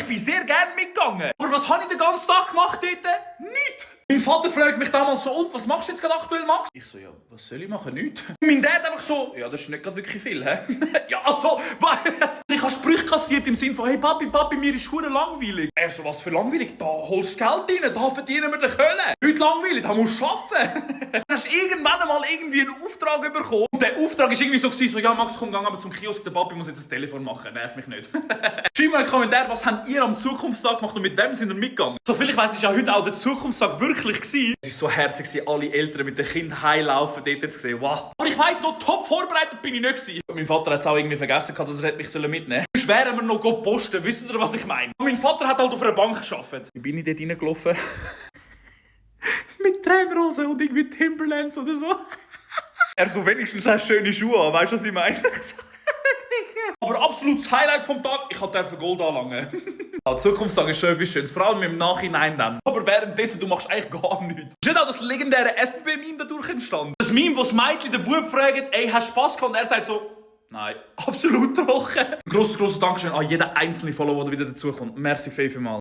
ich bin sehr gerne mitgegangen. Aber was habe ich den ganzen Tag gemacht dort? Nichts. Mein Vater fragt mich damals so, und was machst du jetzt gerade aktuell, Max? Ich so, ja, was soll ich machen? Nichts. Mein Dad einfach so, ja, das ist nicht gerade wirklich viel, hä? Ja, also, ich habe Sprüche kassiert im Sinne von, hey Papi, mir ist hure langweilig. Er so, was für langweilig? Da holst du Geld rein, da verdienen wir den Kohle. Nicht langweilig, da musst du arbeiten. Dann hast du irgendwann einmal irgendwie einen Auftrag bekommen. Und der Auftrag war irgendwie so, ja Max, komm, gang aber zum Kiosk, der Papi muss jetzt das Telefon machen, nerv mich nicht. Schreibt mal in den Kommentaren, was habt ihr am Zukunftstag gemacht und mit wem sind ihr mitgegangen? So viel ich weiss, ist ja heute auch der Zukunftstag wirklich gewesen. Es war so herzig, alle Eltern mit den Kindern heimlaufen, dort zu sehen, wow. Aber ich weiss noch, top vorbereitet bin ich nicht gewesen. Mein Vater hat es auch irgendwie vergessen, dass er mich mitnehmen sollte. Wären wir noch posten, wisst ihr, was ich meine? Mein Vater hat halt auf einer Bank gearbeitet. Wie bin ich dort reingelaufen? Mit Tränenrosen und irgendwie Timberlands oder so. Er so, wenigstens hast schöne Schuhe an, weißt du, was ich meine? Aber absolutes Highlight vom Tag, ich durfte Gold anlangen. Die Zukunftstag ist schon etwas Schönes, vor allem im Nachhinein dann. Aber währenddessen, du machst eigentlich gar nichts. Ist nicht auch das legendäre SBB-Meme dadurch entstanden? Das Meme, wo das Mädchen den Bub fragt, ey, hast du Spass gehabt? Und er sagt so, nein, absolut trocken. Grosses Dankeschön an jeden einzelnen Follower, der wieder dazukommt. Merci vielmals.